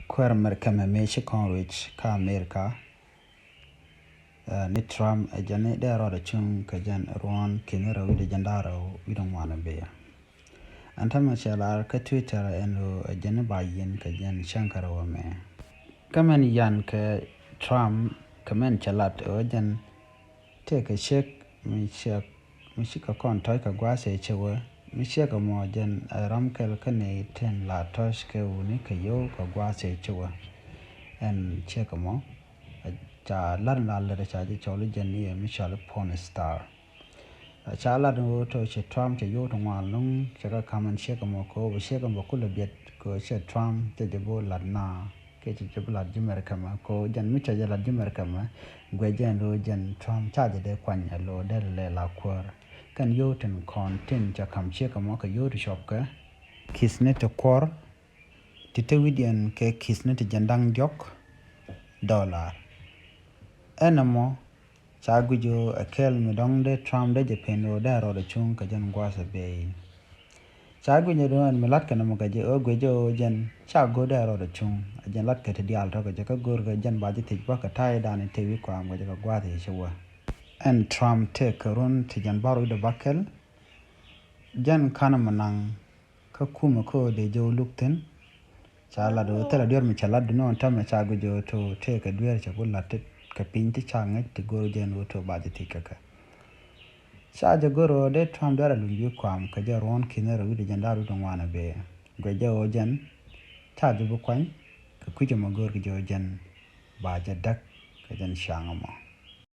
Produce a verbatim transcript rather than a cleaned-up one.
Kuäär Amerika mɛ mëë ci kɔn ruec kä Amerika, ɛ, ni Trump ɛ jɛn ni dee rɔɔdɛ cuŋ kɛ jɛn ruɔ̱n ki̱ni rɛw wi̱cdɛ jiɛn da̱ŋ rɛw wi̱cdɛ ŋuan ɛ bëë. Ɛn täämɛ cɛ lar kä Twitter ɛn ɣöö ɛ jɛn ni ba yiɛn kɛ jɛn cäŋ kärɔ̱ ɛmɛ. Kä mɛn yan kɛ Trump kɛ mɛn cɛ lat ɣöö jɛn tëëkɛ ciek mi ciek mi cikɛ kɔn tɔ̱ɔ̱c kɛ gua̱a̱th ëë cɛ wee mi ciek ɛmɔ jɛn ɛ ram kɛl kä nɛy tin la tɔ̱ɔ̱c kɛ wuni kɛ yio̱w kɛ gua̱a̱th ëë cɛ wee. Ɛn ciek ɛmɔ ca lat la lät ca ji̱ cɔl i̱ jɛn i̱ mi cɔl i̱ porn star. Ca lat ni ɣöö tɔ̱ cɛ Trump cɛ yio̱w ti ŋuan lo̱ŋ cɛ kɛ ka̱m ɛn ciek ɛmɔ kɛ ɣöö bɛ ciek ɛmɔ bɛ kulɛ biɛt kɛ ɣöö cɛ Trump cɛ jɛ bi lat na kɛ cɛ jɛ bi lat ji̱ Amerika mɛ kɛ ɣöö jɛn mi cɛ jɛ lat ji̱ Amerika mɛ guɛ jɛn lo̱ jɛn Trump ca jɛ dee kuany ɛ lo̱ dee lɛ la kuäär. Kɛn yio̱w tin kɔn tin cɛ ka̱m ciek ɛmɔ kɛ yio̱w ti cɔpkɛ ki̱thni ti kuɔr ti te wi̱diɛn kɛ ki̱thni ti jiɛn da̱ŋ diɔ̱k dollar. Ɛn ɛmɔ ca guic ɣöö ɛ kɛl mi dɔ̱ŋ dee Trump dee jɛ pen ɣöö dee rɔɔdɛ cuŋ kɛ jɛn gua̱a̱th ɛ bëë. Ca guic ɣöö ɛn mi la̱tkɛ nɔmɔ kɛ jɛ ɣöö guic ɣöö jɛn ca go̱o̱r dee rɔɔdɛ cuŋ ɛ jɛn la̱tkɛ ti diaal tɔ̱ kɛ jɛ kä go̱o̱r kɛ jɛn ba ji̱ thiec bä kɛ ta̱a̱ i̱ da̱a̱n i̱ tëë wi̱i̱ kɔam kɛ jɛ kɛ gua̱a̱th i̱ cɛ wä. Ɛn Trump tëëkɛ run ti jɛn bär wi̱cdɛ bäkɛl jɛn ka̱n ɛmɔ naŋ kä kumɛ kä ɣöö dee jɛ wä luk thi̱n. Ca lat ɣöö thilɛ duer mi cɛ lat duni ɣän täämɛ ca guic ɣöö to tëëkɛ duer cɛ ku lat ti kɛ piny ti ca ŋäc ti go̱r jɛn ɣöö to ba jɛ thiec kɛ kɛ. Ca jɛ go̱r ɣöö dee Trump duer a luny wi̱i̱ kɔam kɛ jɛ ruɔ̱n ki̱ni rɛw wi̱cdɛ jiɛn da̱ŋ rɛw wi̱cdɛ ŋuan ɛ bëë. Guic jɛ ɣöö jɛn ca jɛ bi kuany kɛ kui̱c ɛmɔ go̱r kɛ jɛ ɣöö jɛn ba jɛ däk kɛ jɛn ciaŋ ɛmɔ.